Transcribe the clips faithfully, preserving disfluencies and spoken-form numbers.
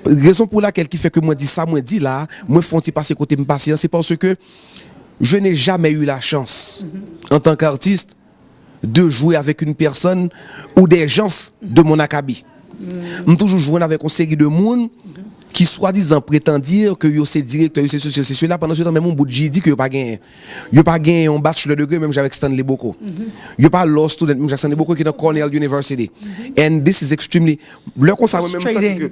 Raison pour laquelle ki fè ke mwen di sa mwen di la, mwen fè yon ti pase kote m pase an, c'est parce que je n'ai jamais eu la chance, en tant qu'artiste, de jouer avec une personne ou des gens de mon acabit. M toujou jwenn avèk yon seri de moun ki swadizan prétend dire ke yo se direktè, yo se sesi, yo se sela, pandan se tan menm yon bout G E D ke yo pa genyen. Yo pa genyen yon bachelor degree menm jan avèk Stanley Bocco. Yo pa law student menm jan ak Stanley Bocco ki nan Cornell University. And this is extremely Lè konsa, mwen menm, m santi ke,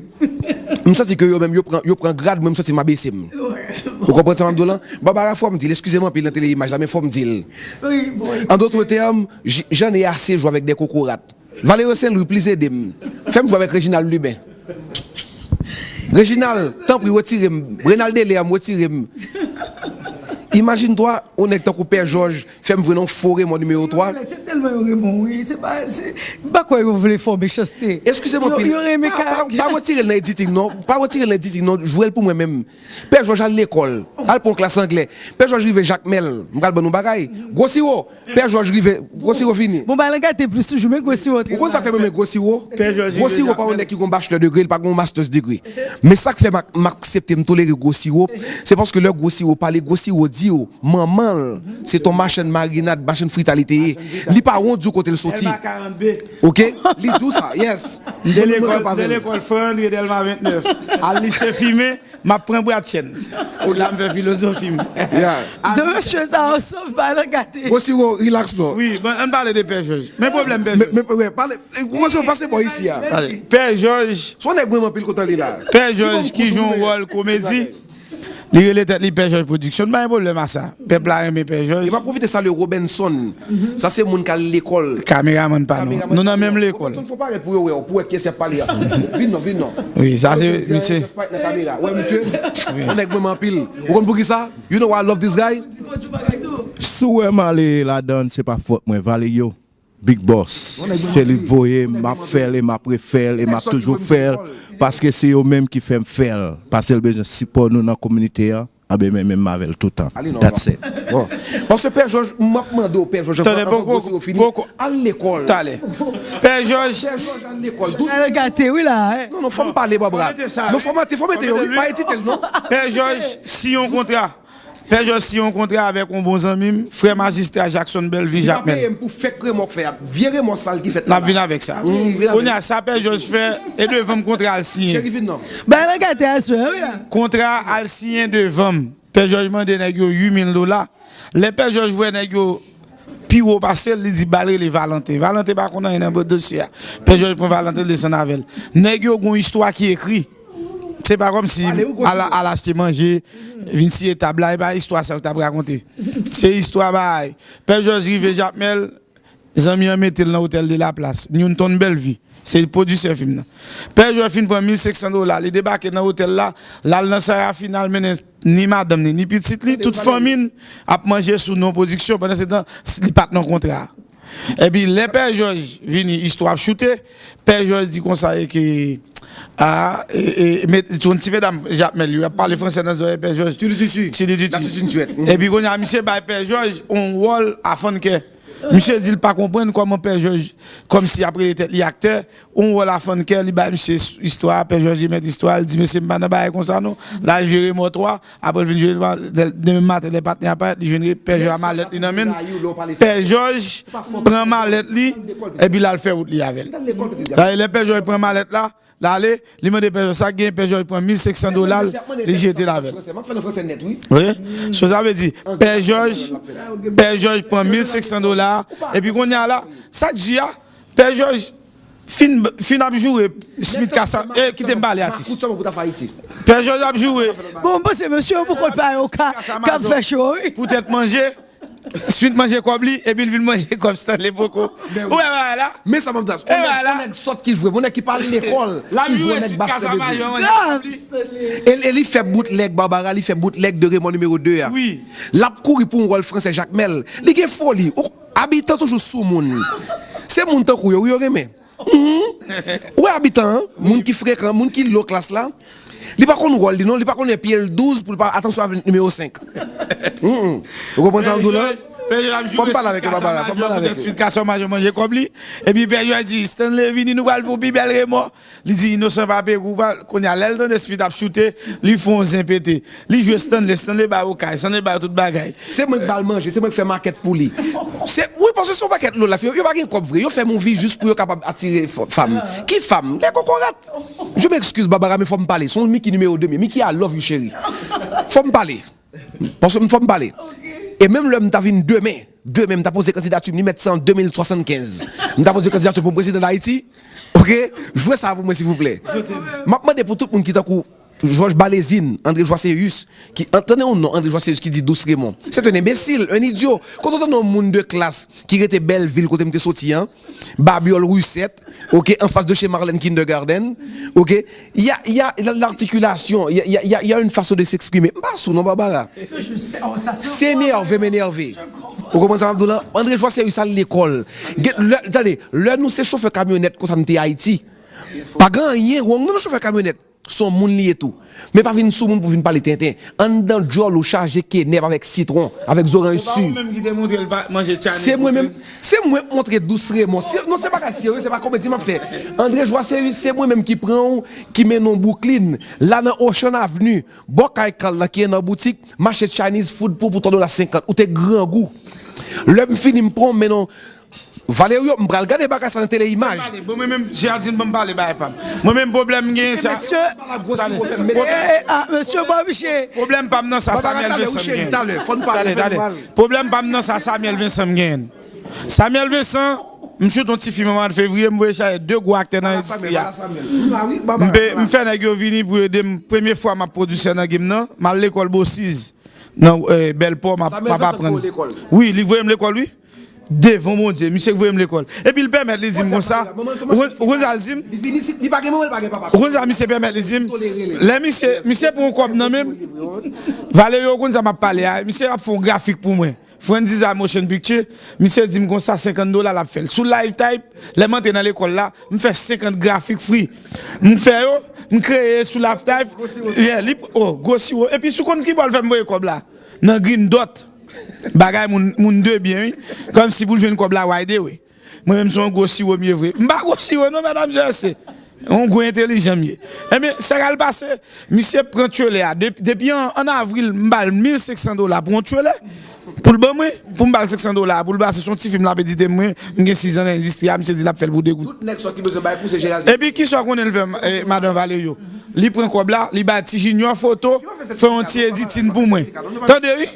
m santi ke yo menm, yo pran, yo pran grad, mwen, m santi m abese m. Ou konprann sa m ap di w lan? Barbara, fò m di l, eskize m anpil nan tele imaj la, men fò m di l. An dòt tèm, j-, j'en ai assez jwe avèk de kokorat. Valerio Saint Louis, please ede m. Fè m jwe avèk Reginald Lubin. Reginald, tanpri, retire m. Renald Delair, retire m. Imajine twa, yon nèg tankou Pè Jòj, fè m jwe nan fo Raymond nimewo twa. Yo vle tèlman yo renmen w, wi. Se pa, se, m pa kwè yo vle fè w mechanste. Eskize m anpil. Yo, yo renmen pa, pa, pa retire l nan editing, non. Pa retire l nan editing, non. Jwe l pou mwen menm. Pè Jòj al lekòl. Al pran klas anglè. Pè Jòj rive Jakmèl. M pral ban nou bagay. Gwo siwo. Pè Jòj rive. Gwo siwo fini. Bon, bagay lan gate plis toujou, men gwo siwo trè. Ou konn sa k fè m renmen gwo siwo? Pè Jòj rive Jakmèl. Gwo siwo pa yon nèg ki gon bachelor degree, li pa gon master's degree. Men sa k fè m ak, m aksepte m tolere gwo siwo, se paske lè gwo siwo pale, gwo siwo di w, manman l, se t on machann marinad, machann frita li te ye. Li pa wont di w kote l soti. Oke? Li di w sa, yes. M te lekòl, m te lekòl Frè André Dèlma vennèf. Al lise fimen, m ap pran bwat chèn. Kounye a m fè filozofi m. Yeah. De mesye sa yo sof pa nan gate. Gwo siwo, relax non. Wi, bon, ann pale de Pè Jòj. Men pwoblèm Pè Jòj. Men, men, men, pale, eh, kòmanse pase bò isi a. Pè Jòj. Se yon nèg mwen anpil kontan li la. Pè Jòj ki jwe yon wòl komedi. Li rele tèt li Pè Jòj Production. M pa gen pwoblèm a sa. Pèp la renmen Pè Jòj. E m ap pwofite salye Robenson. Sa se moun k al lekòl. Kameramann pa nou. Nou nan menm lekòl. Robenson, fò parèt pou yo wè w, pou wè kiyès y ap pale a. Vin non, vin non. Wi, sa se misye. Wè misye. Yon nèg mwen anpil. Ou konn poukisa? You know why I love this guy? Si w wè m ale ladan, se pa fòt mwen. Valerio. Big Boss, se li k voye m, m ap fè l e m ap refè l e m ap toujou fè l, paske se yo menm ki fè m fè l, paske l bezwen sipò nou nan kominote an, anben men menm avè l toutan. That's it. Bon. Paske Pè Jòj, m ap mande w, Pè Jòj, anvan, anvan gwo siwo fini, al lekòl. Talè. Pè Jòj. Pè Jòj al lekòl. Bagay yo gate, wi la, eh. Non, non, fò m pale, Barbara. Non, fò m mete, fò mete yo, wi, pa edite l, non. Pè Jòj siyen yon kontra. Pè Jòj siyen yon kontra avèk yon bon zanmi m, frè majistra Jackson Bellevue Jakmèl. Li pa peye m pou fèk remò k fè a. Vye remò sal ki fèt la. N ap vin avèk sa. Kounye a, sa Pè Jòj fè, e devan m kontra al siyen. Cheri, vin non. Bagay lan gate aswè, wi la. Kontra al siyen devan m. Pè Jòj mande nèg yo uit mil dola. Lè Pè Jòj wè nèg yo pi wo pase l, li di ba l rele Valentin. Valentin pa konn anyen nan dosye a. Pè Jòj pran Valentin, l desann avè l. Nèg yo gon istwa ki ekri. Se pa kòmsi al, al achte manje, vin siye tab la, e pa istwa sa yo t ap rakonte. Se istwa bagay. Pè Jòj rive Jakmèl, zanmi an mete l nan otèl de la plas, Newton Bellevue. Se pwodisè fim nan. Pè Jòj fin pran mil senk san dola, li debake nan otèl la, l al nan Sarafina, l mennen ni madanm ni, ni pitit li, tout fanmi n ap manje sou non pwodiksyon, pandan se tan, li pa t nan kontra a. Epi lè Pè Jòj vini, istwa ap choute, Pè Jòj di konsa e ke, a, e, e, met, yon ti medam Jakmèl, yo ap pale fransè nan zòrèy Pè Jòj. Ti li titi. Ti li titi. La titi n twèt. Epi kounye a, misye bay Pè Jòj yon wòl a fann kè. Misye di l pa konprann kòman Pè Jòj, kòmsi ap rele tèt li aktè, yon wòl a fann kè, li bay misye s-, istwa, Pè Jòj remèt istwa, li di, mesye, m pa nan bagay konsa non. L al jwe Remò twa, apre l vin jwe, demen maten, lè patnè a parèt, li jwenn Pè Jòj a malèt li nan men l. Pè Jòj pran malèt li, epi l al fè wout li avè l. Lè Pè Jòj pran malèt la, l ale, li mande Pè Jòj sa k gen, Pè Jòj pran mil senk san dola l, li jete l avè l. Wi. So sa vle di, Pè Jòj, Pè Jòj pran mil senk san dola, epi kounye a la, sa k di a, Pè Jòj fin, fin ap joure Smith Kasa, eh, kite m pale atis. Pè Jòj ap joure. Bon, m panse mesye yo poko pa yo ka, k ap fè cho, wi. Poutèt manje, Smith manje kòb li, epi l vin manje kòb Stanley Bocco. Ou wè bagay la? Men sa m ap di a, yon nèg, yon nèg sòt ki jwe, yon nèg ki pa al lekòl, ki jwe yon nèg bachelor degree. E, e li fè boutlèg Barbara, li fè boutlèg de Raymond nimewo de a. Wi. L ap kouri pou yon wòl fransè Jakmèl. Li gen foli. Ou, Abitan toujou sou moun. Se moun tankou yo, wi, yo renmen. Mhm. Ou wè Abitan an, moun ki frekan, moun ki low class la, li pa konn wòl li non, li pa konnen pye l douz pou l pa atansyon avèk nimewo senk. Mhm. Ou konprann sa m di w la? Pè Joy ap joure Smith Kasson Majò pou Smith Kasson Majò manje kòb li. Epi Pè Joy di, Stanley vini, nou pral fè yon pi bèl remò. Li di, Inosan pa peye pou pa. Kounye a, lè l tande Smith ap choute, li fè yon zen pete. Li jwe Stanley, Stanley ba yo kay, Stanley ba yo tout bagay. Se mwen k ba l manje, se mwen k fè makèt pou li. Se, wi, paske se yon pakèt lowlife. Yo, yo pa gen kòb vre. Yo fè movie jis pou yo kapab atire fanm. Ki fanm? Lè kokorat. Je m'excuse, Barbara, men fò m pale. Se yon Mickey nimewo de m ye. Mickey, I love you, cheri. Fò m pale. Paske m fò m pale. E menm lè m ta vin demen, demen m ta poze kandidati m, li mèt se an de mil swasannkenz. M ta poze kandidati m pou m prezidan Dayiti. Oke? Jwe sa pou mwen, silvouplè. M ap mande pou tout moun ki tankou Georges Balezine, André Joiséus, ki, an, tande yon non, André Joiséus ki di Douce Raymond. C'est un imbécile, un idiot. Kote w tande yon moun de klas ki rete Bèlvil kote m te soti an, Babyòl Russet, oke, anfas de chez Marlène Kindergarten, oke, il y a, il y a l'articulation, il y a, il y a, il y a une façon de s'exprimer. M pa sou non, Barbara. Se nève, m enève. Ou konprann sa m ap di w la? André Joiséus al lekòl. Gen, lè, tande, lè nou se chofè kamyonèt konsa nou te Ayiti. Pa gen anyen wrong non, nan chofè kamyonèt. Se yon moun li ye tou. Men pa vin sou moun pou vin pale tenten. Anndan djòl ou chaje kenèp avèk sitwon, avèk zoranj si. Se pa ou menm ki te montre l pa manje Chinese food? Se mwen menm, se mwen k montre Douce Raymond. Se, non, se bagay serye, se pa komedi m ap fè. André Joiséus, se mwen menm ki pran w, ki mennen w Brooklyn, la nan Ocean Avenue, bò kay Carl la ki nan boutik, m achte Chinese food pou, pou twa dola senkant. Ou te grangou. Lè m fini, m pran w, m mennen w Valerio, m pral gade bagay sa nan tele imaj. Bon, mwen menm, Géraldine, ban m pale bagay pa m. Mwen menm, pwoblèm m genyen, se ak... Mesye, mesye, pa oblije. Pwoblèm pa m nan sa, Samuel Vincent m genyen. Talè, talè. Pwoblèm pa m nan sa, Samuel Vincent m genyen. Samuel Vincent, m choute yon ti fim an mwa fevriye, m voye chache de gwo aktè nan endistri a. M pe, m fè nèg yo vini pou ede m. Premye fwa m ap pwodui sè nan game nan, m al lekòl Bossis, nan, eh, Bèlpò, m ap, m ap aprann. Wi, li voye m lekòl, wi. Devan Bondye, misye k voye m lekòl. Epi l pèmèt li di m konsa, ou konn, ou konn sa l di m? Ou konn sa misye pèmèt li di m? Lè misye, misye pran yon kòb nan men m, Valerio, ou konn sa m ap pale a, misye ap fè yon grafik pou mwen. Franziza Motion Picture, misye di m konsa senkant dola l ap fè l. Sou Live Type, lè m antre nan lekòl la, m fè senkant grafik free. M fè yo, m kreye sou Live Type. Yeah, li, oh, gwo siwo. Epi si w konn ki bò l fè m voye kòb la? Nan Green Dot. Bagay moun, moun de byen, wi. Kòmsi pou l jwenn kòb la right away. Mwen menm se yon gwo siwo m ye vre. M pa gwo siwo non, medam, je sais. Yon gwo entelijan m ye. Ebyen, sa k al pase, misye pran tchwele a. Depi, depi an, an avril, m ba l mil senk san dola pou yon tchwele. Pou l ban mwen, pou m ba l senk san dola, pou l pase, se yon ti fim l ap edite mwen, m gen sizan nan endistri a, misye di l ap fè l pou de goud. Tout nèg sa ki bezwen bay kou se Géraldine. Epi kisa w konnen l fè, eh, madan Valerio? Li pran kòb la, li bay Ti Junior foto, fè yon ti editing pou mwen. Tande, wi.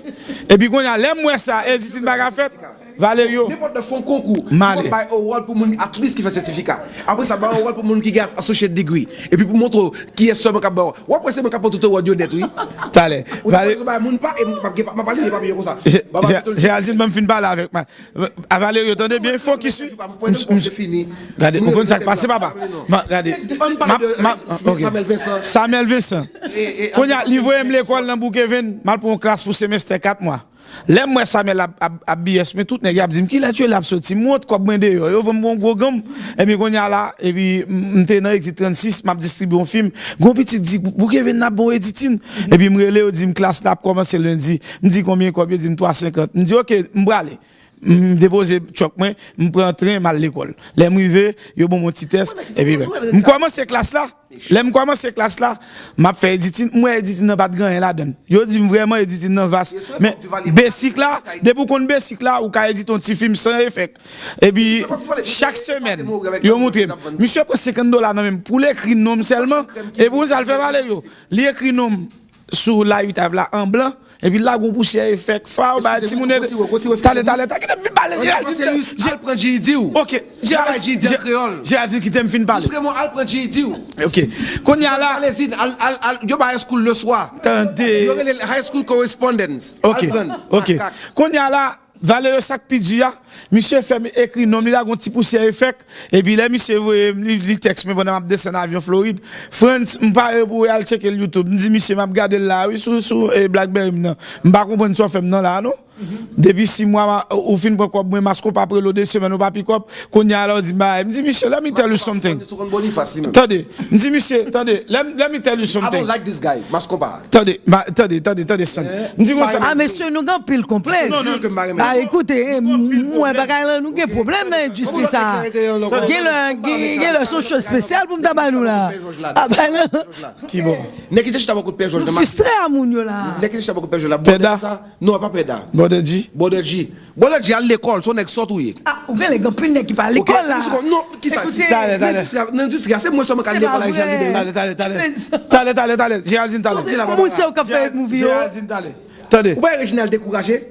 Epi kounye a, lè m wè sa, editing pa ka fèt, Valerio, nenpòt lè fè yon konkou, m ale. Ou konn bay award pou moun at least ki fè sètifika. Apre sa, bay award pou moun ki gen associate degree. Epi pou montre w kiyès sèlman k ap bay award. W ap wè se mwen k ap pran tout award yo nèt, wi. Talè. Ou te pwomèt bay moun pa, e m p ap gen pa, m ap pale de papye konsa. Géraldine, ban m fin pale avèk mwen. A Valerio, tande byen, fokis, wi. Gade, ou konn sa k pase, papa? Gade. Samuel Vincent. Samuel Vincent. Kounye a, li voye m lekòl nan Brookhaven, m al pran yon klas pou semestè kat mwa. Lè m wè Samuel ap, ap, ap B S, men tout nèg y ap di m, "Kilè tchwele ap soti?" M wont kòb mwen deyò, yo voye m yon gwo ganm. Epi kounye a la, epi m, m te nan Exit trannsis, m ap distribye yon fim. Gon pitit di, "Brookhaven n ap bon editing." Epi m rele yo, di m, "Klas la ap kòmanse lendi." M di, "Konbyen kòb?" Yo di m, "Twa senkant." M di, "Oke, m prale." M depoze tchòk mwen, m pran tren, m al lekòl. Lè m rive, yo ban m yon ti tès, epi m kòmanse klas la. Lè m kòmanse klas la, m ap fè editing, m wè editing nan pa t gen anyen ladan l. Yo di m vrèman editing nan vas. Men, besik la, depi w konn besik la, ou ka edite yon ti fim san efèk. Epi, chak semèn, yo montre m. Misye pran senkant dola nan men m pou l ekri non m sèlman. Epi, ou konn sa l fè pale yo? Li ekri non m sou Live Type la an blan, epi l lage yon pousyè efèk, faw, bay timoun ede. Talè, talè, talè, kite m fin pale, Géraldine. Al pran G E D w. Ok, Géraldine, kite m fin pale. Al pran G E D w. Ok. Kounye a la. Al, al, al, yo bay high school le soir. Tande. Yo rele high school correspondence. Ok, ok. Kounye a la, Valerio, sa k pi di a, misye fè m ekri non m, li lage yon ti pousyè efèk, epi lè misye voye m, li, li tèks mwen pandan m ap desann avyon Florid, Frantz, m pare pou al tcheke l YouTube. M di misye, m ap gade l la wi, sou, sou, eh, Blackberry m nan. M pa konprann sa w fè m nan la non. Depi sis mwa, ou fin pran kòb mwen, Maskonpa ap rele w de semèn, ou pa pikòp. Kounye a la, ou di m bagay. M di, "Misye, let me tell you something." Tande, m di, "Misye, tande, let, let me tell you something." Tande, tande, tande, tande, Stan. M di konsa. Ah, mesye, nou gen anpil konplè. Ah, ekoute, eh, mwen, bagay la, nou gen pwoblèm nan endistri sa. Gen lè, gen, gen lè, se yon cho espesyal pou m ta ba nou la. Ah, bagay la. Ki bò? Nèg ki te chita bò kote Pè Jòj nan maten. Nou fristre a moun yo la. Nèg ki te chita bò kote Pè Jòj la. Pè Da? Non, pa Pè Da. Brother G? Brother G. Brother G al lekòl, se yon nèg sòt ou ye. Ah, ou gen lèg anpil nèg ki pa lekòl la. Non, kisa? Talè, talè. Nan endistri a, se mwen sèlman k al lekòl Ayisyen Lidè. Talè, talè, talè. Talè, talè, talè. Géraldine, talè. Moun se ou k ap fè movie yo. Géraldine, talè. Tande. Ou pa wè Reginald dekouraje?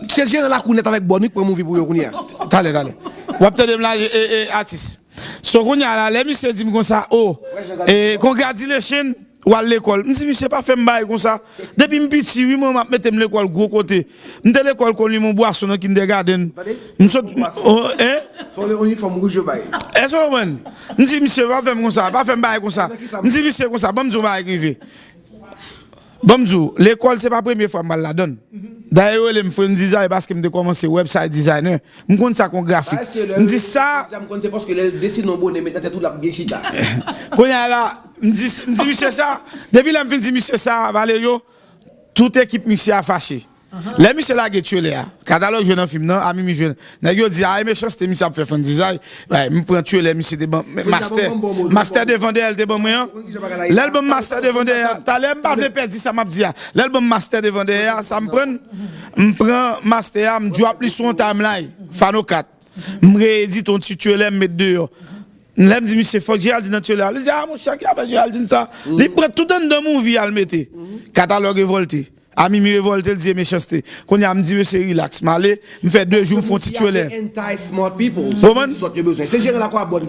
Se jeran lakou nèt avèk bòn wi k pran movie pou yo kounye a. Talè, talè. W ap tande m la, e, e, atis. So kounye a la, lè misye di m konsa, "Oh, eh, congratulations, w al lekòl." M di, "Misye, pa fè m bagay konsa. Depi m piti, wi, manman ap mete m lekòl gwo kote. M te lekòl Konli Monbwason nan kindergarten." M sot, oh, hein? Se yon inifòm wouj yo bay. Èske w konprann? M di, "Misye, pa fè m konsa, pa fè m bagay konsa." M di, "Misye, konsa, ban m di w yon bagay ki rive." Ban m di w, lekòl se pa premye fwa m pral ladan l. Dayè, yo rele m Frenzizay paske m te kòmanse website designer. M konn sa k yon grafik. M di sa. M konn se paske lè l desine yon bonè, met nan tèt ou, l ap byen chita. Kounye a la, m di, m di misye sa. Depi lè m fin di misye sa, Valerio, tout ekip misye a fache. Lè misye lage tchwelè a, katalòg jwe nan fim nan, a Mimi jwe. Nèg yo di, "A, e mechanste misye ap fè Frenzizay." Bay, m pran tchwelè, misye te ban, master. Master de Vandeyè, l te ban mwen an. Lè l ban m master de Vandeyè a, talè m pa vle pèdi sa m ap di a. Lè l ban m master de Vandeyè a, sa m pran, m pran master a, m drop li sou yon timeline, Fano kat. M reyedite yon ti tchwelè, m met deyò. Lè m di misye, "Fòk Géraldine nan tchwelè a." Li di, "A, monchè, ki afè Géraldine sa?" Li pran tout anndan movie a, l mete. Katalòg revòlte. A Mimi revòlte, l di e mechanste. Kounye a, m di, "Mesye, relax." M ale, m fè de jou, m fè yon ti tchwelè. Ou konprann?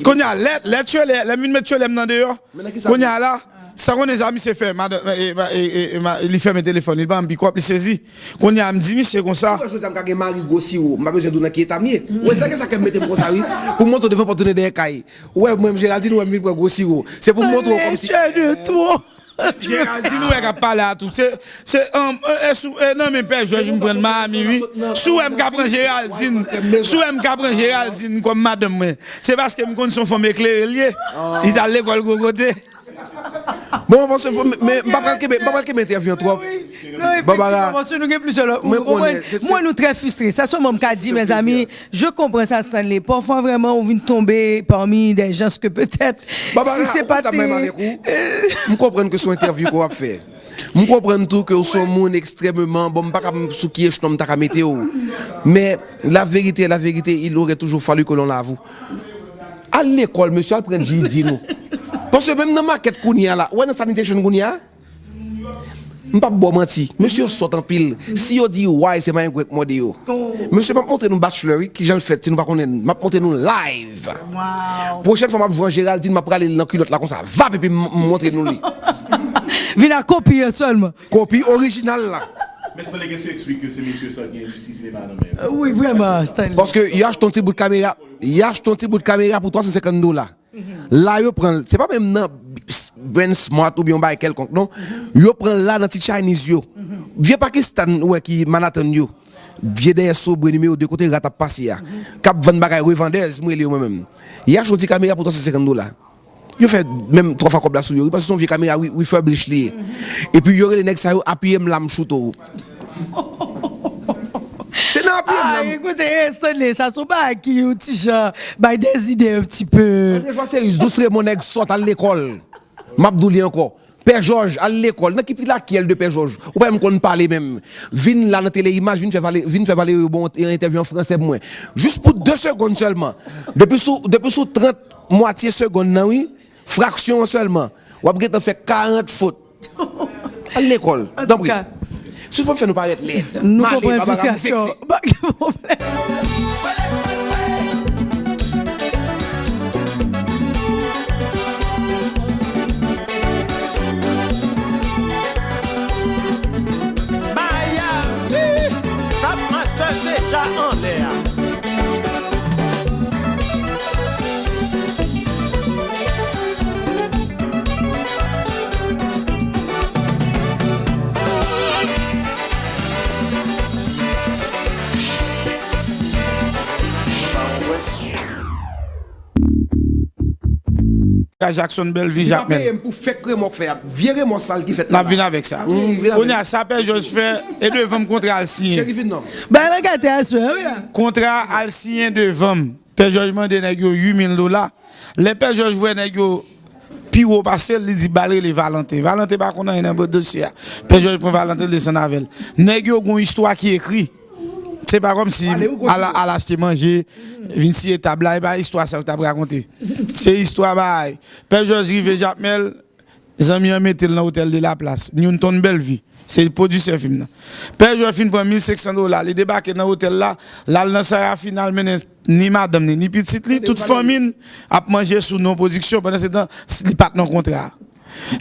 Kounye a, lè, lè tchwelè, lè m vin met tchwelè m nan deyò, kounye a la, sa konnen sa misye fè, madan, e, e, e, e, ma-, li fèmen telefòn li, li ban m pikòp, li sezi. Kounye a, m di misye konsa. Si w wè jodi a m ka gen mari gwo siwo, m pa bezwen di w nan ki eta m ye. Ou wè, sa gen sa kè m mete m konsa, wi. Pou m monte w devan pòt tounen dèyè kay. Ou wè, mwen, Géraldine, ou wè m vin pran gwo siwo. Se pou m montre w kòmsi. Géraldine, ou wè k ap pale a tou. Se, se, um, e, e, sou, e, nan men Pè Jòj m pran Miami, wi. Si w wè m ka pran Géraldine, si w wè m ka pran Géraldine kòm madanm mwen, se paske m konn se yon fanm eklere l ye. Li t al lekòl gwo kote. Bon, paske, men, men, m pa pral kenbe, m pa pral kenbe entèvyou an twòp. Barbara, mwen konnen, se, se. Mwen, nou trè fristre. Sa sèlman m ka di, mezanmi, je konprann sa, Stanley. Pafwa, vrèman, ou vin tonbe pami de jan ke petèt, si se pa te. M konprann ke se yon entèvyou ke w ap fè. M konprann tou ke w se yon moun ekstrèmeman, bon, m pa ka sou ki echelon m ta ka mete w. Men, la vérité, la vérité, il aurait toujours fallu que l'on l'avoue. Al lekòl, mesye, al pran G E D nou. Paske menm nan makèt kounye a la, ou wè nan sanitation kounye a? M p ap ba w manti. Mesye yo sòt anpil. Si yo di why, se mayenn gwèt mòde yo. Mesye, m ap montre nou bachelor, wi, kijan l fèt, si nou pa konnen. M ap montre nou live. Pwochèn fwa m ap jwe an Géraldine, m ap rale l nan kilòt la konsa. Vap, epi m, m montre nou li. Vin ak kopi an sèlman. Kopi orijinal la. Men Stanley gen sou eksplike se mesye sa ki gen endistri sinema nan men yo. Wi, vrèman, Stanley. Paske yo achte yon ti bout kamera, yo achte yon ti bout kamera pou twa san senkant dola. La yo pran l, se pa menm nan Brand Smart oubyen yon bagay kèlkonk, non. Yo pran l la nan ti Chinese yo. Vye Pakistan, ou wè, ki Manhattan yo. Vye dèyè Sobre nimewo de kote rat ap pase a. K ap vann bagay revandèz, m rele yo mwen menm. Yo achte yon ti kamera pou twa san senkant dola. Yo fè menm twa fwa kòb la sou yo, wi, paske se yon vye kamera, wi, refurbish li ye. Epi yo rele nèg sa yo, apiye m la, m choute w. Se nan apiye m la. Ah, m ekoute, eh, Stanley, sa se yon bagay ki yon ti jan bay des idées un petit peu. Andre Joie Serius, Douce Raymond, nèg sòt, al lekòl. M ap di w li ankò. Pè Jòj, al lekòl. Nan ki pilakyèl de Pè Jòj? Ou pa menm konn pale menm. Vin la nan Tele Imaj, vin fè vale, vin fè vale yo bon entèvyou an fransè pou mwen. Jis pou de segonn sèlman. Depi sou, depi sou trant mwatye segonn nan, wi, fraksyon an sèlman, w ap gentan fè karant fot. Al lekòl, tanpri. Si w pa fè nou parèt lèd. Nou konprann fristrasyon. Pa gen pwoblèm. Miami, Top Master deja anlè a. a Jackson Bellevue Jakmèl. Li pa peye m pou fèk remò k fè a. Vye remò sal ki fèt la. N ap vin avèk sa. Kounye a, sa Pè Jòj fè, e devan m kontra al siyen. Cheri, vin non. Bay langay te aswè, wi la. Kontra al siyen devan m. Pè Jòj mande nèg yo uit mil dola. Lè Pè Jòj wè nèg yo pi wo pase l, li di ba l rele Valentin. Valentin pa konn anyen nan dosye a. Pè Jòj pran Valentin, l desann avè l. Nèg yo gon istwa ki ekri. Se pa kòmsi al, al achte manje, vin siye tab la, e pa istwa sa yo t ap rakonte. Se istwa bay. Pè Jòj rive Jakmèl, zanmi an mete l nan otèl de la plas, Newton Bellevue. Se pwodisè fim nan. Pè Jòj fin pran mil senk san dola, li debake nan otèl la, l al nan Sarafina, l mennen ni madanm ni, ni pitit li, tout fanmi n ap manje sou non pwodiksyon, pandan se tan, li pa t nan kontra a.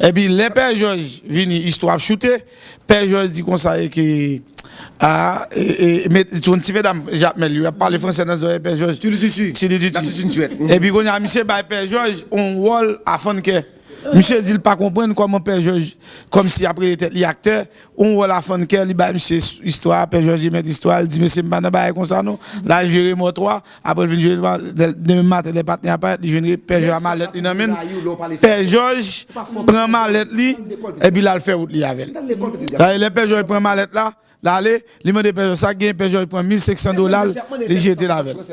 Epi lè Pè Jòj vini, istwa ap choute, Pè Jòj di konsa e ke, a, e, e, met, yon ti medam Jakmèl, yo ap pale fransè nan zòrèy Pè Jòj. Ti li titi. Ti li titi. Epi kounye a, misye bay Pè Jòj yon wòl a fann kè. Misye di l pa konprann kòman Pè Jòj, kòmsi ap rele tèt li aktè, yon wòl a fann kè, li bay misye s-, istwa, Pè Jòj remèt istwa, li di, "Mesye, m pa nan bagay konsa non." L al jwe remò twa, apre l vin jwe, demen maten, lè patnè a parèt, li jwenn Pè Jòj a malèt li nan men l. Pè Jòj pran malèt li, epi l al fè wout li avè l. Lè Pè Jòj pran malèt la, l ale, li mande Pè Jòj sa k gen, Pè Jòj pran mil senk san dola l, li jete l avè l.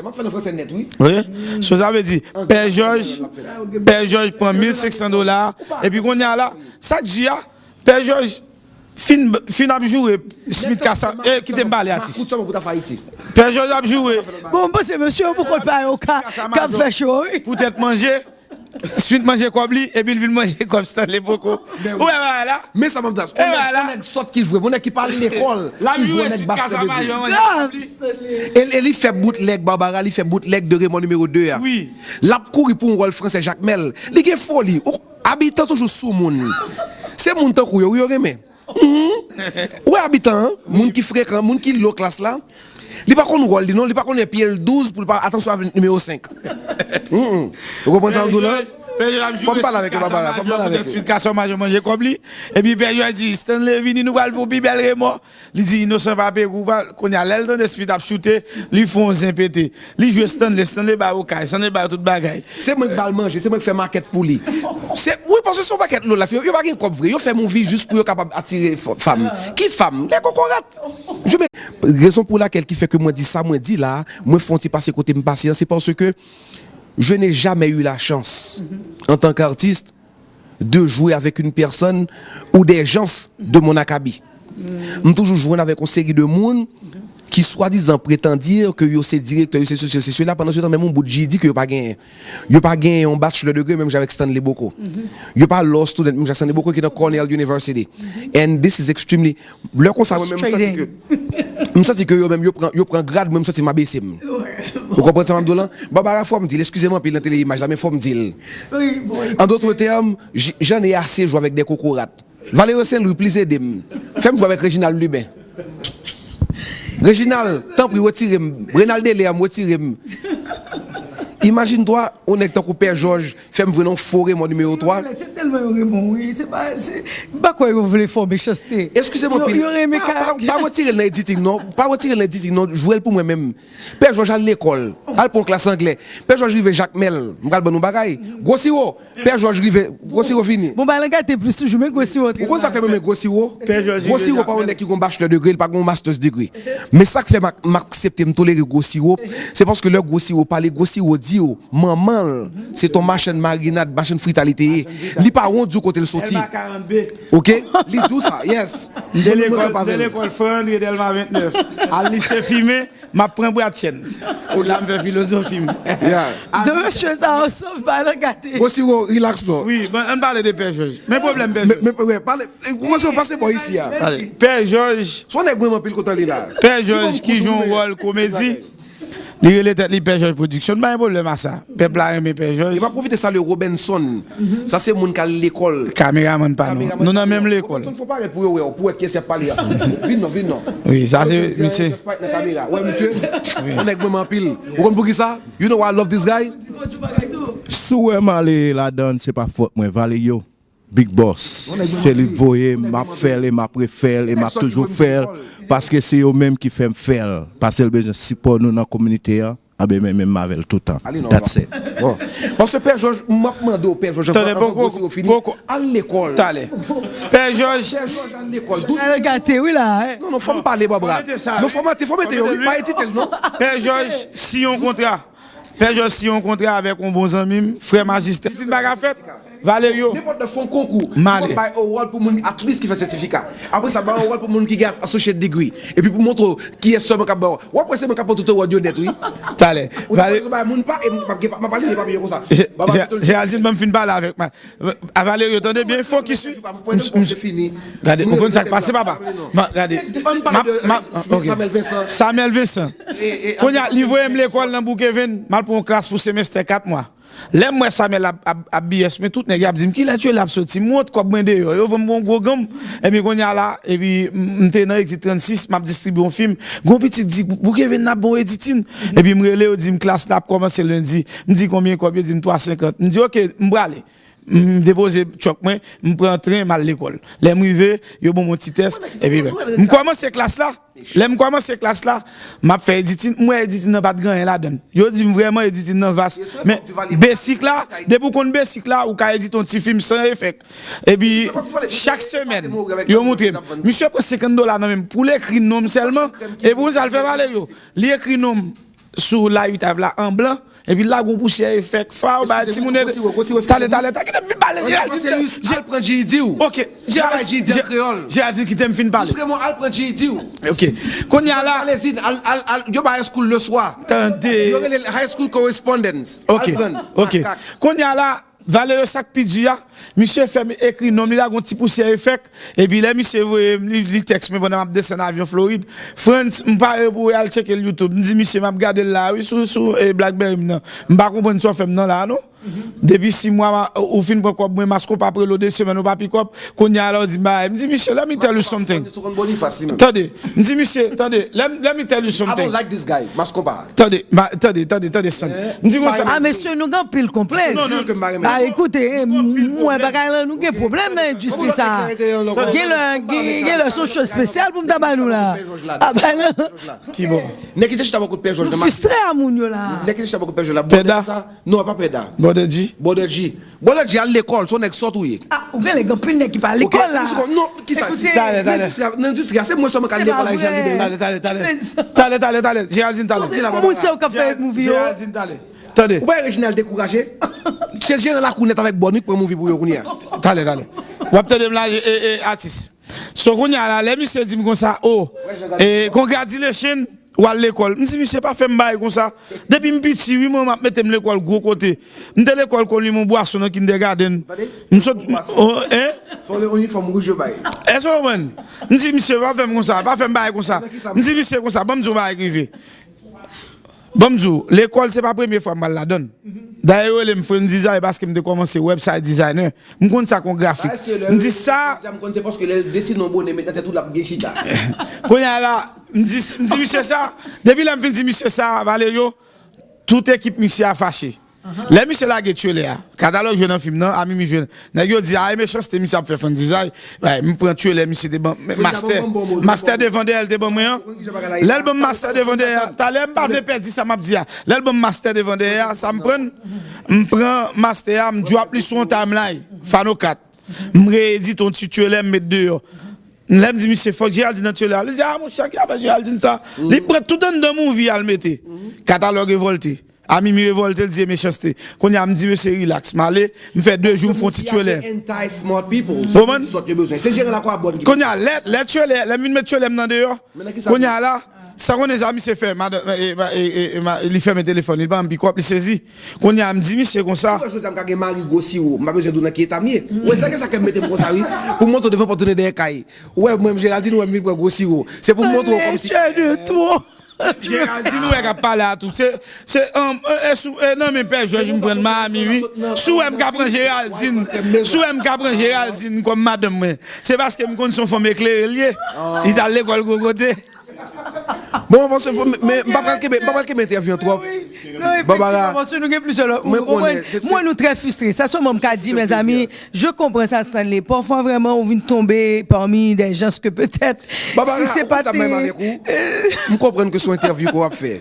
Wi. So sa vle di, Pè Jòj, Pè Jòj pran mil senk san dola, epi kounye a la, sa k di a, Pè Jòj fin, fin ap joure Smith Kasa, e, kite m pale atis. Pè Jòj ap joure. Bon, m panse mesye yo poko pa yo ka, k ap fè cho, wi. Poutèt manje, Smith manje kòb li, epi l vin manje kòb Stanley poko. Ou wè bagay la? Men sa m ap di a, yon nèg, yon nèg sòt ki jwe, yon nèg ki pa al lekòl, ki jwe nèg bastè de Dye. E, e li fè boutlèg Barbara, li fè boutlèg de Raymond nimewo de a. L ap kouri pou yon wòl fransè Jakmèl. Li gen foli. Ou, Abitan toujou sou moun. Se moun tankou yo, wi, yo renmen. Mhm. Ou wè Abitan an, moun ki frekan, moun ki lo klas la, li pa konn wòl li non, li pa konnen pye l douz pou l pa, atansyon avèk nimewo senk. Mhm. Ou konprann sa m di w la? Fò m pale avèk yo, Barbara, fò m pale avèk yo. Pè Jòj manje kòb li, epi Pè Jòj di, "Stanley, vini, nou pral fè yon pi bèl remò." Li di, "Inosan pa peye kou pa l." Kounye a, lè l tande Smith ap choute, li fè yon zen pete. Li jwe Stanley, Stanley ba yo kay, Stanley ba yo tout bagay. Se mwen k ba l manje, se mwen k fè makèt pou li. Se, wi, paske se yon pakèt lòt la, yo, yo pa gen kòb vre, yo fè movie jis pou yo kapab atire f-, fanm. Ki fanm? Lè kokorat. Je me, rezon pou lakèl ki fè ke mwen di sa mwen di la, mwen fè yon ti pase kote m pase an, se paske je n'ai jamais eu la chance, en tant qu'artiste, de jouer avec une personne ou des gens de mon acabit. M toujou jwenn avèk yon seri de moun ki swadizan pretann dir ke yo se direktè, yo se sesi, yo se sela, pandan se tan menm yon bout G E D ke yo pa genyen. Yo pa genyen yon bachelor degree, menm jan avèk Stanley Bocco. Yo pa law student, menm jan Stanley Bocco ki nan Cornell University. And this is extremely, lè konsa, mwen menm, m santi ke, m santi ke yo menm, yo pran, yo pran grad, mwen, m santi m abese m. Ou konprann sa m ap di w lan? Barbara, fò m di l, eskize m anpil nan tele imaj la, men fò m di l. An dòt tèm, j-, j'en ai assez jwe avèk de kokorat. Valerio Saint Louis, please ede m. Fè m jwe avèk Reginald Lubin. Reginald, tanpri, retire m. Renald Delerme, retire m. Imajine toi, yon nèg tankou Pè Jòj, fè m jwe nan fo Raymond nimewo twa. Se tèlman yo renmen w, wi. Se pa, se, m pa kwè yo vle fè w mechanste. Eskize m anpil. Yo renmen karaktè. Pa, pa, pa retire l nan editing, non. Pa retire l nan editing, non. Jwe l pou mwen menm. Pè Jòj al lekòl, al pran klas anglè. Pè Jòj rive Jakmèl, m pral ban nou bagay. Gwo siwo, Pè Jòj rive, gwo siwo fini. Bon, bagay lan gate plis toujou, men gwo siwo trè. Ou konn sa k fè mwen renmen gwo siwo? Gwo siwo pa yon nèg ki gon bachelor degree, li pa gon master's degree. Men sa k fè m ak-, m aksepte, m tolere gwo siwo, se paske lè gwo siwo pale, gwo siwo di w, manman l, se ton machann marinad, machann frita li te ye. Li pa wont di w kote l soti. Oke? Li di w sa, yes. M te lekòl, m te lekòl Frè André Dèlma vennèf. Al lise fimen, m ap pran bwat chèn. Poutla m fè filozofi m. De mesye sa yo sof bagay lan gate. Bon, si w relax non. Wi, bon, ann pale de Pè Jòj. Men pwoblèm Pè Jòj. Men, men, pale, ou komanse pase bò isi a. Pè Jòj. Se yon nèg mwen anpil kontan li la. Pè Jòj ki jwe yon wòl komedi. Li rele tèt li Pè Jòj Production. M pa gen pwoblèm a sa. Pèp la renmen Pè Jòj. E m ap pwofite salye Robenson. Sa se moun k al lekòl. Kameramann pa nou. Nou nan menm lekòl. Robenson, fò parèt pou yo wè w, pou wè kiyès y ap pale a. Vin non, vin non. Wi, sa se misye. Wè misye. Yon nèg mwen renmen anpil. Ou konn poukisa? You know why I love this guy? Si w wè m ale ladan, se pa fòt mwen. Valerio, Big Boss. Se li k voye m, m ap fè l e m ap refè l e m ap toujou fè l. Paske se yo menm ki fè m fè l. Paske l bezwen sipò nou nan kominote an. Anben, men menm avè l toutan. That's it. Bon. Paske Pè Jòj, m ap mande w, Pè Jòj, anvan gwo siwo fini, al lekòl. Talè. Pè Jòj. Pè Jòj, al lekòl. Dous. Bagay gate, wi, la. Non, non, fò m pale, Babra. Non, fò mete, fò mete yo, wi, pa edite l, non. Pè Jòj, siyen yon kontra. Pè Jòj siyen yon kontra avèk yon bon zanmi m, frè Majistè. Titi Bagafèt, Valerio. Nenpòt lè fè yon konkou. M ale. Bay award pou moun at least ki fè sètifika. Apre sa, bay award pou moun ki gen associate degree. Epi pou montre w kiyès sèlman k ap bay award. W ap wè se mwen k ap pran tout award yo nèt, wi. Talè. Ou ta pran bay moun pa, e m ap gen, m ap pale de papye yo konsa. Geraldine, ban m fin pale avèk mwen. A Valerio, tande byen, fokis wi. Gade, ou konn sa k pase, papa? Gade. Samuel Vincent. Kounye a, li voye m lekòl nan Brookhaven, m al pran yon klas pou semestè kat mwa. Lè m wè Samuel ap, ap, ap B S, men tout nèg y ap di m, kilè Tchwele ap soti? M wont kòb mwen deyò, yo vann m yon gwo ganm. Epi kounye a la, epi m te nan Exit trannsis, m ap distribye yon fim. Gon pitit di, Brookhaven n ap ba w editing. Epi m rele, yo di m klas la ap kòmanse lendi. M di konbyen kòb, yo di m twa senkant. M di oke, m prale. M depoze tchòk mwen, m pran tren, m al lekòl. Lè m rive, yo ban m yon ti tès, epi m kòmanse klas la. Lè m kòmanse klas la, m ap fè editing, m wè editing nan pa t gen anyen ladan l. Yo di m vrèman editing nan vas. Men basic la, depi w konn basic la, ou ka edite yon ti fim san efèk. Epi chak semèn, yo montre m. Misye pran senkant dola nan men m pou l ekri non m sèlman, epi w konn sa l fè pale yo? Li ekri non m sou layitav la an blan, epi l lage yon pousyè efèk faw bay timoun. Talè, talè, talè, kite m fin pale. Geraldine, al pran GED w. Ok, Geraldine, kite m fin pale. Al pran GED w. Ok. Kounye a la. Yo bay high school le soir. Tande. Yo rele high school correspondence. Ok. Ok. Kounye a la. Valerio, sa k pi di a, misye fè m ekri non m, li lage yon ti pousyè efèk, epi lè misye voye m, li, li tèks mwen pandan m ap desann avyon Florid, Frantz, m pare pou al tcheke l YouTube. M di misye, m ap gade l la wi, sou, sou e, Blackberry m nan. M pa konprann sa w fè m nan la non. Depi sis mwa, ou fin pran kòb mwen, Maskonpa ap rele w de semèn, ou pa pikòp, kounye a la w di m bagay. M di misye, let me tell you something. Tande, m di misye, tande, let, let me tell you something. Tande, tande, tande, tande, Sand. M di konsa. A mesye, nou gen anpil konplèks. A, ekoute, m wè bagay la, nou gen pwoblèm nan endistri sa. Gen lè, gen lè se yon cho espesyal pou m ta ba nou la. A, bay la. Ki bò? Nèg ki te chita bò kot Pè Jòj nan mache. Nou fristre a moun yo la. Nèg ki te chita bò kot Pè Jòj la. Pèda. Non, e pa Pèda. Brother G. Brother G. Brother G al lekòl, se yon nèg sòt ou ye. A, ou gen lè gen anpil nèk ki pa lekòl la. Non, kisa di? Talè, talè. Nan endistri a, se mwen sèlman k al lekòl Ayisyen an libere. Talè, talè, talè. Talè, talè, talè. Geraldine, talè. Moun sa yo k ap fè movie yo. Geraldine, talè. Tande. Ou pa wè Reginald dekouraje? Se jeran lakou nèt avèk bòn wi k pran movie pou yo kounye a. Talè, talè. W ap tande m la, e, e, atis. So kounye a la, lè misye di m konsa, o, e, congratulation, w al lekòl. M di misye pa fè m bagay konsa. Depi m piti, wi, manman ap mete m lekòl gwo kote. M te lekòl Konlimon Bwason nan kindergarten. M sot, o, en? Èske w konprann? M di misye pa fè m konsa, pa fè m bagay konsa. M di misye konsa, ban m di w yon bagay k rive. Ban m di w, lekòl se pa premye fwa m pral ladan l. Dayè yo rele m Frantz Design paske m te kòmanse website designer. M konn sa k yon grafik. M di sa. M konn se paske lè l desine yon bonè met nan tèt ou l ap byen chita. Kounye a la, m di, m di misye sa. Depi lè m fin di misye sa, Valerio, tout ekip misye a fache. Lè misye lage Tchwele a, Katalòg jwe nan fim nan, Amimi jwe. Nèg yo di, a, e Mechanste misye ap fè Frantz Design. M pran Tchwele, misye te ban m mastè. Mastè devan dèyè l te ban mwen an. Lè l ban m mastè devan dèyè a, talè m pa vle pèdi sa m ap di a. Lè l ban m mastè devan dèyè a, sa m pran, m pran mastè a, m drop li sou yon timeline, Fano kat. M reyedite yon ti Tchwele, m met deyò. Lè m di misye, fòk Geraldine nan Tchwele a. Li di, a, monchè, ki afè Geraldine sa? Li pran tout anndan movie a, l mete. Katalòg revòlte. Amimi revòlte, l di e Mechanste. Kounye a, m di mesye, relax. M ale, m fè de jou, m fè yon ti Tchwele. Ou konprann? Kounye a, lè, lè Tchwele, lè m vin met Tchwele m nan deyò, kounye a la, san konnen sa misye fè, madan, e, e, e, e, ma- li fèmen telefòn li, li pa janm pikòp, li sezi. Kounye a, m di misye konsa. Ou wè jodi a m ka gen mari gwo siwo, m pa bezwen di w nan ki eta m ye. Ou wè, se sa k fè m mete m konsa, wi. Pou m montre w devan pòt tounen dèyè kay. Ou wè, mwen, Geraldine, ou wè m vin pran gwo siwo. Se pou m montre w kòmsi. Geraldine, ou wè k ap pale a tou. Se, se, um, e, e sou, e nan men Pè Jòj m pran Miami, wi. Si w wè m ka pran Geraldine, si w wè m ka pran Geraldine kòm madanm mwen, se paske m konn se yon fanm eklere l ye. Li t al lekòl gwo kote. Bon, bon, se, men, men m pa pral kenbe, m pa pral kenbe entèvyou an twòp. Barbara, mwen konnen, se, se. Mwen, nou trè fristre. Sa sèlman m ka di, mezanmi, je comprends ça, Stanley. Parfois, vraiment, ou vin tonbe parmi des gens que peut-être, si se pa te. M konprann ke se yon entèvyou ke w ap fè.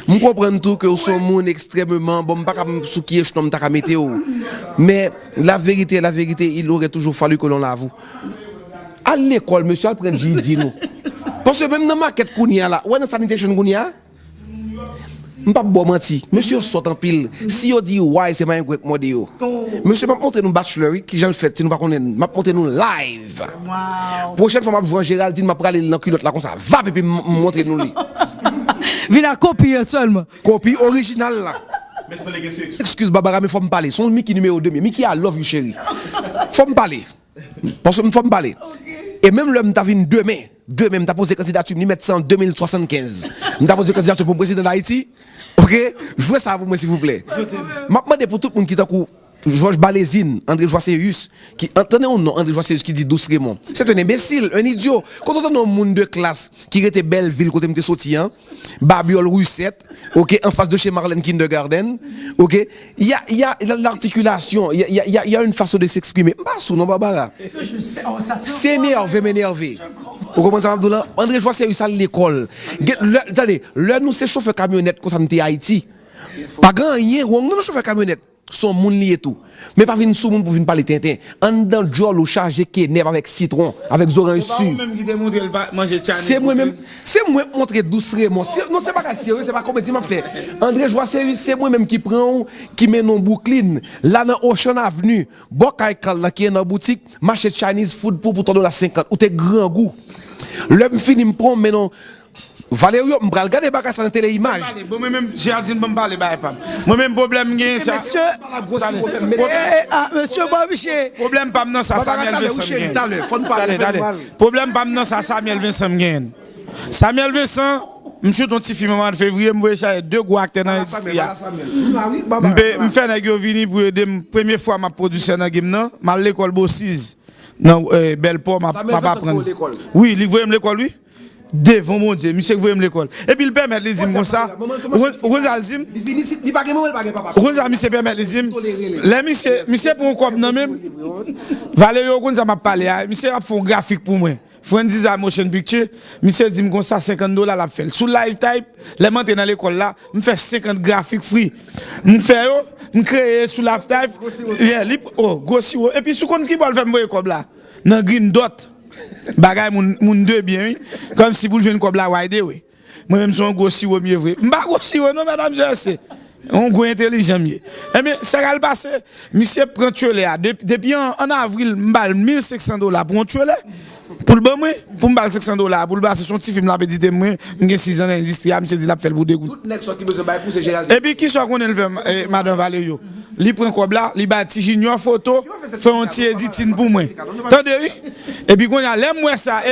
M konprann tou ke w se yon moun ekstrèmeman, bon, m pa ka sou ki echelon m ta ka mete w. Men, la vérité, la vérité, il aurait toujours fallu que l'on l'avoue. Al lekòl, mesye, al pran G E D nou. Paske menm nan makèt kounye a la, ou wè nan sanitation kounye a, m p ap ba w manti, mesye yo sòt anpil. Si yo di why, se mayenn gwèk mòde yo. Mesye, m ap montre nou bachelor, wi, kijan l fèt, si nou pa konnen, m ap montre nou live. Pwochèn fwa m ap jwe an Géraldine, m ap rale l nan kilòt la konsa, vap, epi m m montre nou li. Vin ak kopi an sèlman. Kopi orijinal la. Eskiz Babara, men fò m pale. Se yon Mickey nimewo de m ye. Mickey, I love you, cheri. Fò m pale. Paske m fò m pale. E menm lè m ta vin demen, demen, m ta poze kandidati m, li mèt se an de mil swasannkenz. M ta poze kandidati pou m prezidan Dayiti. Oke? Jwe sa pou mwen, silvouplè. M ap mande pou tout moun ki tankou Jòj Balezin, André Joiséus, ki, an, tande yon non, André Joiséus ki di Douce Raymond. C'est un imbécile, un idiot. Kote w tande yon moun de klas ki rete Bèlvil, kote m te soti an, Babyòl, Ri Sèt, oke, anfas de chez Marlène Kindergarten, oke, y a, y a, y a l'articulation, y a, y a, y a, y a une façon de s'exprimer. M pa sou non, Babara. Se nève m enève. Ou konprann sa m ap di w la? André Joiséus al lekòl. Gen, lè, tande, lè nou se chofè kamyonèt konsa m te Ayiti. Pa gen anyen wrong non, nan chofè kamyonèt. Se yon moun li ye tou. Men pa vin sou moun pou vin pale tenten. Anndan djòl ou chaje kenèp avèk sitwon, avèk zoranj si. Se mwen menm, se mwen k montre Douce Raymond. Se, non, se bagay serye, se pa komedi m ap fè. André Joiséus, se mwen menm ki pran w, ki mennen w Brooklyn. La nan Ocean Avenue, bò kay Carl la ki nan boutik, m achte Chinese food pou, pou twa dola senkant. Ou te grangou. Lè m fini, m pran w, m mennen w Valerio, m pral gade bagay sa nan tele imaj. Bon, mwen menm, Géraldine, ban m pale bagay pa m. Mwen menm, pwoblèm m genyen, sa. Mesye, mesye, bon, mesye. Pwoblèm pa m nan sa, Samuel Vincent m genyen. Tale, tale. Pwoblèm pa m nan sa, Samuel Vincent m genyen. Samuel Vincent, m choute yon ti fim an mwa fevriye, m voye chache de gwo aktè nan endistri a. M fè nèg yo vini pou ede m. Premye fwa m ap pwodui sè nan game nan, m al lekòl Bossis. Nan Bèlpò, m ap aprann. Wi, li voye m lekòl, wi. Devan Bondye, misye k voye m lekòl. Epi l pèmèt li di m konsa, ou konn sa l di m? Ou konn sa misye pèmèt li di m? Lè misye, misye pran yon kòb nan men m, Valerio, ou konn sa m ap pale a, misye ap fè yon grafik pou mwen. Franziza Motion Picture, misye di m konsa senkant dola l ap fè l. Sou Live Type, lè m antre nan lekòl la, m fè senkant grafik free. M fè yo, m kreye sou Live Type. Yeah, li, oh, gwo siwo. Epi si w konn ki bò l fè m voye kòb la? Nan Green Dot. Bagay moun, moun de byen, wi. Kòmsi pou l jwenn kòb la, wide, wi. Mwen menm se yon gwo siwo m ye vre. M pa gwo siwo non, medam, se yon gwo entelijan m ye. Ebyen, sa k al pase, misye pran tchwele a. Depi, depi an, an avril, m ba l mil senk san dola pou yon tchwele. Pou l ban mwen, pou m ba l senk san dola, pou l pase, se yon ti fim l ap edite mwen, m gen sizan nan endistri a, misye di l ap fè l pou de goud. Epi kisa w konnen l fè, eh, madan Valerio? Li pran kòb la, li bay Ti Junior foto, fè yon ti editing pou mwen. Tande, wi. Epi kounye a, lè m wè sa,